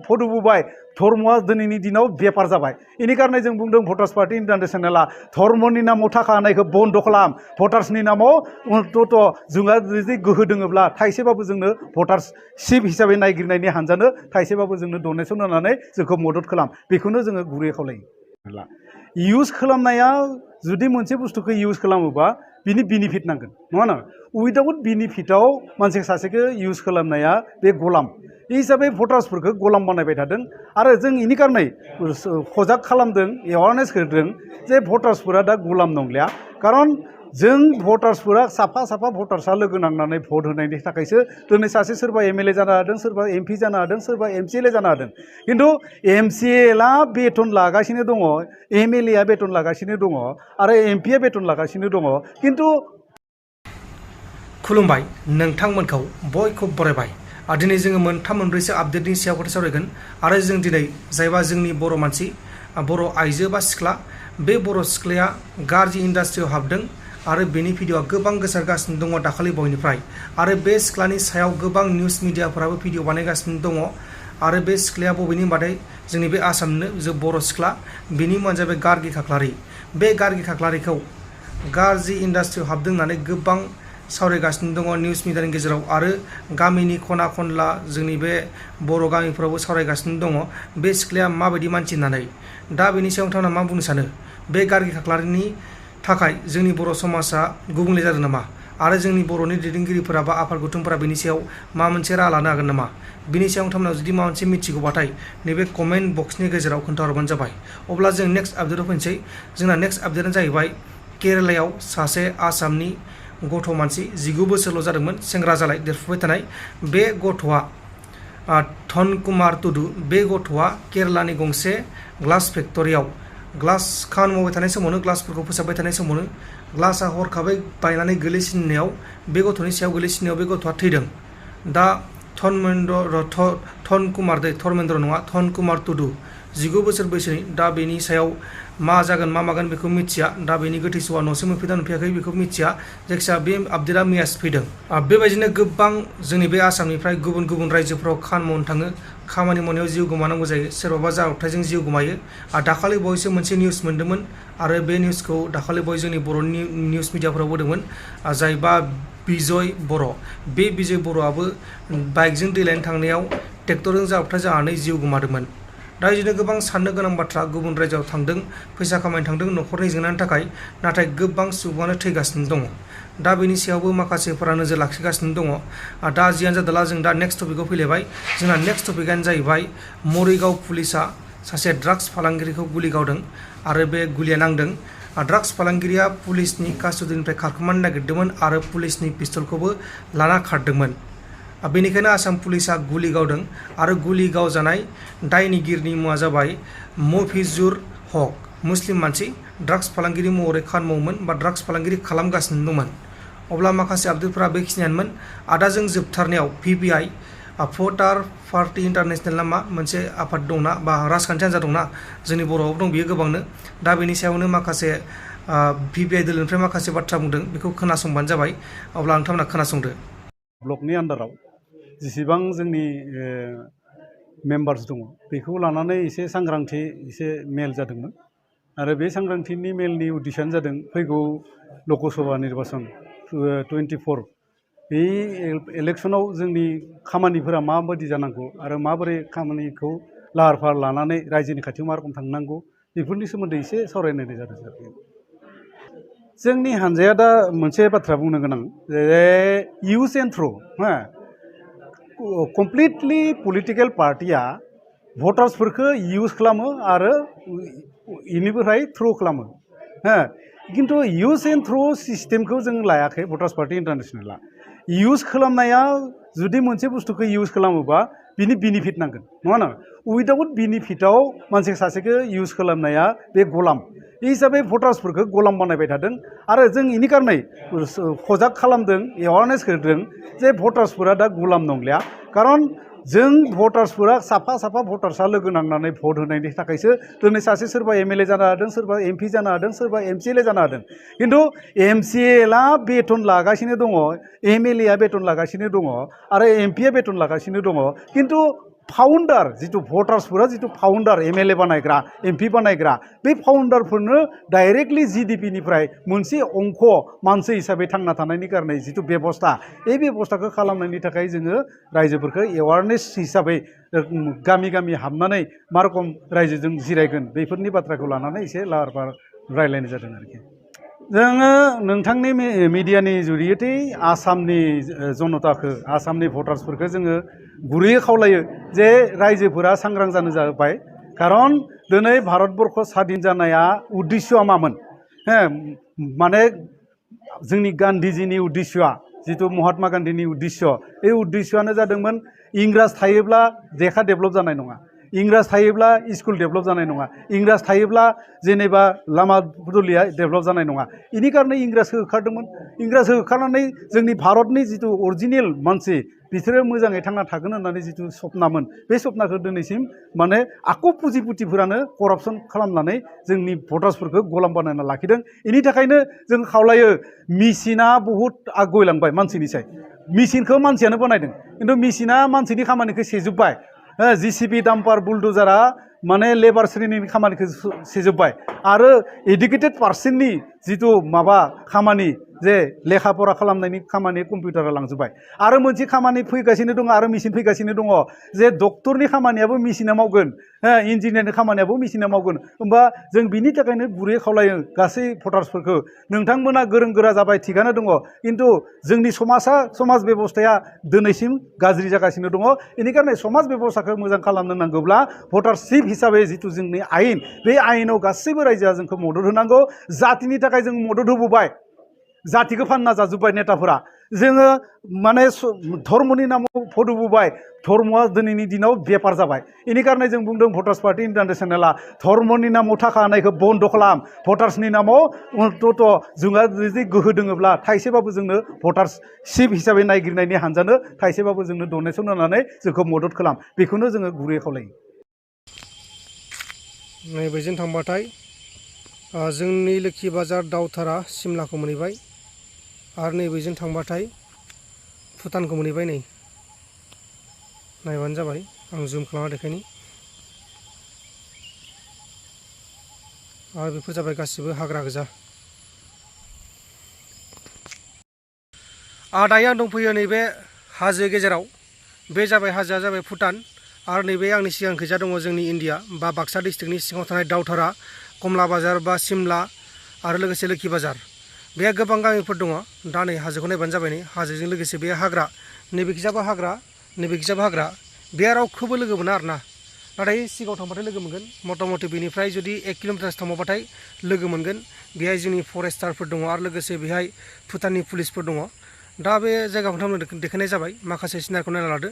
फदुबोबाय धर्मआ दिनैनि दिनाव बेपार जाबाय इनि कारणे जों बुंदों भटार्स पार्टी इन्टारनेशनेला धर्मनि नामाव थाखा होनायखौ बन्द खालाम भटार्सनि नामाव अन्तत जोंहा जुदि गोहो दोङोब्ला थाइसेबाबो जोंनो भटार्सशिप हिसाबै नायगिरनायनि हानजानो थाइसेबाबो जोंनो डनेसन होनानै जोंखौ मदद खालाम बेखौनो जोङो गुरै खावलायो इउज खालामनाया जुदि मोनसे बुस्थुखौ इउज खालामोबा बिनि बेनिफिट नांगोन नङा ना उइदाउट बेनिफिटआव मानसि सासेखौ इउज खालामनाया बे गलाम हिसाबै भटार्सफोरखौ गलाम बानायबाय थादों आरो जों इनि कारणे सजाग खालामदों एवारनेस होदों जे भटार्सफोरा दा गलाम नंलिया कारन जों भटार्सफोरा साफा साफा भटार्सआ लोगो नांनानै भट होनायनि थाखायसो दिनै सासे सोरबा एमएलए जानो हादों सोरबा एमपि जानो हादों सोरबा एमसिएलए जानो हादों खिन्थु एमसिएलआ बेथन लागासिनो दङ एमएलएआ बेथन लागासिनो दङ आरो एमपिआ बेथन लागासिनो दङ खिन्थु खुलुमबाय नोंथांमोनखौ बयखौबो बरायबाय दिनै जोङो मोनथाम मोनब्रैसो आपडेटनि सायाव खोथा सावरायगोन आरो जों दिनै जायबा जोंनि बर' मानसि बर' आइजो बा सिख्ला बे बर' सिख्लाया गाज्रि इन्डास्ट्रियाव हाबदों आरो बेनि भिडिअआ गोबां गोसारगासिनो दङ दाखालि बयनिफ्राय आरो बे सिख्लानि सायाव गोबां निउस मिडियाफोराबो भिडिअ बानायगासिनो दङ आरो बे सिख्लाया बबेनि बादै जोंनि बे आसामनो जे बर' सिख्ला बेनि मुङानो जाबाय गार्गि खाख्लारि बे गार्गि खाख्लारिखौ गाज्रि इन्डास्ट्रियाव हाबदों होननानै गोबां सावरायगासिनो दङ निउस मिडियानि गेजेराव आरो गामिनि खना खनला जोंनि बे बर' गामिफोरावबो सावरायगासिनो दङ बे सिख्लाया माबायदि मानसि होननानै दा बेनि सायाव नोंथांमोना मा बुंनो सानो बे गार्गि खाख्लारिनि थाखाय जोंनि बर' समाजा गुबुंले जादों नामा आरो जोंनि बर'नि दैदेनगिरिफोरा बा आफाद गौथुमफोरा बेनि सायाव माबा मोनसे राहा लानो हागोन नामा बिनि सायाव नोंथांमोना जुदि माबा मोनसे मिथिगौबाथाय नैबे कमेन्ट बक्सनि गेजेराव खोन्थाहरबानो जाबाय अब्ला जों नेक्स्ट आपडेटआव फैनोसै जोंना नेक्स्ट आपडेटआनो जाहैबाय केरेलायाव सासे आसामनि गथ' मानसि 19 बोसोरल' जादोंमोन सेंग्रा जालाय देरफुबाय थानाय बे गथ'आ धन कुमार टुडु बे गथ'आ केरेलानि गंसे ग्लास फेक्टरियाव ग्लास खामानि मावबाय थानाय समावनो ग्लासफोरखौ फोसाबबाय थानाय समावनो ग्लासआ हरखाबै बायनानै गोलैसिननायाव बे गथ'नि सायाव गोलैसिननायाव बे गथ'आ थैदों दा धर्मेन्द्र नङा धन कुमार टुडु 19 बोसोर बैसोनि दा बेनि सायाव मा जागोन मा मागोन बेखौ मिथिया दा बेनि गोथैस'आ न'सिम मोनफैदों नुफैयाखै बेखौ मिथिया जायखिजाया बे आपडेटआ मैयासो फैदों बेबायदिनो गोबां जोंनि बे आसामनिफ्राय गुबुन गुबुन रायजोफोराव खामानि मावनो थाङो खामानि मावनायाव जिउ गोमानांगौ जायो सोरबाबा जाब्रबथायजों जिउ गोमायो दाखालि बावैसो मोनसे निउस मोन्दोंमोन आरो बे निउसखौ दाखालि बावै जोंनि बर'नि निउस मिडियाफोराव होदोंमोन जायबा बिजय बर' बे बिजय बर'आबो बाइकजों दै लायनो थांनायाव ट्रेक्टरजों जाब्रबथाय जानानै जिउ गोमादोंमोन दा बिदिनो गोबां साननो गोनां बाथ्रा गुबुन रायजोआव थांदों फैसा खामायनो थांदों न'खरनि जेंनानि थाखाय नाथाय गोबां सुबुङानो थैगासिनो दङ दा बेनि सायावबो माखासेफोरा नोजोर लाखिगासिनो दङ दा जियानो जादोंला जों दा नेक्स्ट टपिकआव फैलायबाय जोंना नेक्स्ट टपिकआनो जाहैबाय मरिगाव पुलिसा सासे ड्राग्स फालांगिरिखौ गुलि गावदों आरो बे गुलिया नांदों ड्राग्स फालांगिरिया पुलिसनि कास्टडिनिफ्राय खारखोमानो नागिरदोंमोन आरो पुलिसनि पिस्तलखौबो लाना खारदोंमोन बेनिखायनो आसाम पुलिसा गुलि गावदों आरो गुलि गावजानाय दायनिगिरिनि मुङा जाबाय मफिजुर हक मुस्लिम मानसि ड्राग्स फालांगिरि महरै खामानि मावोमोन बा ड्राग्स फालांगिरि खालामगासिनो दंमोन अब्ला माखासे आपडेटफोरा बेखिनियानोमोन आदाजों जोबथारनायाव भिपिआइ भटार पार्टी इन्टारनेशनेल नामा मोनसे आफाद दंना बा राजखान्थि हान्जा दंना जोंनि बर'आव दं बियो गोबांनो दा बेनि सायावनो माखासे भिपिआइ दोलोनिफ्राय माखासे बाथ्रा बुंदों बेखौ खोनासंबानो जाबाय अब्ला नोंथांमोना खोनासंदो ब्लकनि आन्दाराव जेसेबां जोंनि मेम्बार्स दङ बेखौ लानानै एसे सांग्रांथि एसे मेल जादोंमोन आरो बे सांग्रांथिनि मेलनि उद्देश्यआनो जादों फैगौ लकसभा निर्बाचन 24 बे इलेक्सनाव जोंनि खामानिफोरा माबायदि जानांगौ आरो माबोरै खामानिखौ लाहार फाहार लानानै रायजोनि खाथियाव मा रखम थांनांगौ बेफोरनि सोमोन्दै एसे सावरायनाय जादों जोंनि हान्जाया दा मोनसे बाथ्रा बुंनो गोनां जे use and throw' completely political पार्टिया भटार्सफोरखौ इउज खालामो आरो इनिफ्राय थ्र' खालामो खिन्थु इउज एन्ड थ्र' सिस्टेमखौ जों लायाखै भटार्स पार्टी इन्टारनेशनेला इउज खालामनाया जुदि मोनसे बुस्थुखौ इउज खालामोबा बिनि बेनिफिट नांगोन नङा ना उइदाउट बेनिफिटआव मानसि सासेखौ इउज खालामनाया बे गलाम हिसाबै भटार्सफोरखौ गलाम बानायबाय थादों आरो जों इनि कारणे सजाग खालामदों एवारनेस होदों जे भटार्सफोरा दा गलाम नंलिया कारन जों भटार्सफोरा साफा साफा भटार्सआ लोगो नांनानै भट होनायनि थाखायसो दिनै सासे सोरबा एमएलए जानो हादों सोरबा एमपि जानो हादों सोरबा एमसिएलए जानो हादों खिन्थु एमसिएलआ बेथन लागासिनो दङ एमएलएआ बेथन लागासिनो दङ आरो एमपिआ बेथन लागासिनो दङ खिन्थु फाउन्डार जितु भटार्सफोरा जितु फाउन्डार एमएलए बानायग्रा एमपि बानायग्रा बे फाउन्डारफोरनो डाइरेक्टलि जिडिपि निफ्राय मोनसे अंक मानसि हिसाबै थांना थानायनि कारणे जितु बेबस्था बे बेबस्थाखौ खालामनायनि थाखाय जोङो रायजोफोरखौ एवारनेस हिसाबै गामि गामि हाबनानै मा रखम रायजोजों जिरायगोन बेफोरनि बाथ्राखौ लानानै एसे लाहार फाहार रायलायनाय जादों आरोखि जोङो नोंथांनि मिडियानि जुरियथै आसामनि जनताखौ आसामनि भटार्सफोरखौ जोङो गुरैयै खावलायो जे रायजोफोरा सांग्रां जानो जाबाय खारन दिनै भारतबर्ष स्वाधीन जानाया उद्देश्यआ मामोन माने जोंनि गान्धीजीनि उद्देश्यआ जितु महात्मा गान्धीनि उद्देश्य बे उद्देश्यआनो जादोंमोन इंराज थायोब्ला लेखा डेभेलप जानाय नङा इंराज थायोब्ला स्कुल डेभेलप जानाय नङा इंराज थायोब्ला जेनेबा लामा दलिया डेभेलप जानाय नङा इनि कारणे इंराजखौ होखारदोंमोन इंराजखौ होखारनानै जोंनि भारतनि जितु अरिजिनेल मानसि बिसोरो मोजाङै थांना थागोन होननानै जितु सपनामोन बे सपनाखौ दिनैसिम माने आख' पुजिपुटिफोरानो करापसन खालामनानै जोंनि भटार्सफोरखौ गलाम बानायना लाखिदों इनि थाखायनो जों खावलायो मेसिना बहुद आगयलांबाय मानसिनिसाय मेसिनखौ मानसियानो बानायदों खिन्थु मेसिना मानसिनि खामानिखौ सेजोब्बाय जिसिबि डाम्पार बुलडोजारा माने लेबार श्रेणिनि खामानिखौ सेजोब्बाय आरो एडुकेटेड पार्सननि जितु माबा खामानि जे लेखा फरा खालामनायनि खामानि कम्पिउटारा लांजोब्बाय आरो मोनसे खामानि फैगासिनो दङ आरो मेसिन फैगासिनो दङ जे डक्टरनि खामानियाबो मेसिना मावगोन इन्जिनियारनि खामानियाबो मेसिना मावगोन होमबा जों बिनि थाखायनो गुरै खावलायो गासै भटार्सफोरखौ नोंथांमोना गोरों गोरा जाबाय थिगानो दङ खिन्थु जोंनि समाज बेबस्थाया दिनैसिम गाज्रि जागासिनो दङ बेनिखायनो समाज बेबस्थाखौ मोजां खालामनो नांगौब्ला भटारशिप हिसाबै जितु जोंनि आयेन बे आयेनाव गासैबो रायजोआ जोंखौ मदद होनांगौ जातिनि थाखाय जों मदद होबोबाय जातिखौ फानना जाजोब्बाय नेताफोरा जोङो माने धर्मनि नामाव भट होबोबाय धर्मआ दिनैनि दिनाव बेपार जाबाय बेनि कारणे जों बुंदों भटार्स पार्टि इन्टारनेसनेला धर्मनि नामाव थाखा होनायखौ बन्द खालाम भटार्सनि नामाव अन्तत जोंहा जुदि गोहो दोङोब्ला थाइसेबाबो जोंनो भटारशिप हिसाबै नायगिरनायनि हानजानो थाइसेबाबो जोंनो डनेसन होनानै जोंखौ मदद खालाम बेखौनो जोङो गुरै खावलायो नैबेजों थांबाथाय जोंनि लोखि बाजार दावथारा सिमलाखौ मोनहैबाय आरो नैबेजों थांबाथाय भुटानखौ मोनहैबाय नै नायबानो जाबाय आं जुम खालामना देखायनि आरो बेफोर जाबाय गासिबो हाग्रा गोजा दायो आं दंफैयो नैबे हाजो गेजेराव बे जाबाय हाजोआ जाबाय भुटान आरो नैबे आंनि सिगांखैजा दङ जोंनि इन्डिया बा बाक्सा डिस्ट्रिक्टनि सिङाव थानाय दावथारा कमला बाजार बा सिमला आरो लोगोसे लोखि बाजार बेहा गोबां गामिफोर दङ दा नै हाजोखौ नायबानो जाबाय नै हाजोजों लोगोसे बे हाग्रा नैबेखिजाबो हाग्रा नैबेखिजाबो हाग्रा बे रावखौबो लोगो मोना आरोना नाथाय सिगाङाव थांबाथाय लोगो मोनगोन मथा मथि बेनिफ्राय जुदि 1 किल'मिटारसो थांबाथाय लोगो मोनगोन बेहाय जोंनि फरेस्टारफोर दङ आरो लोगोसे बेहाय भुटाननि पुलिसफोर दङ दा बे जायगाखौ नोंथांमोननो देखायनाय जाबाय माखासे सिनारिखौ नायना लादो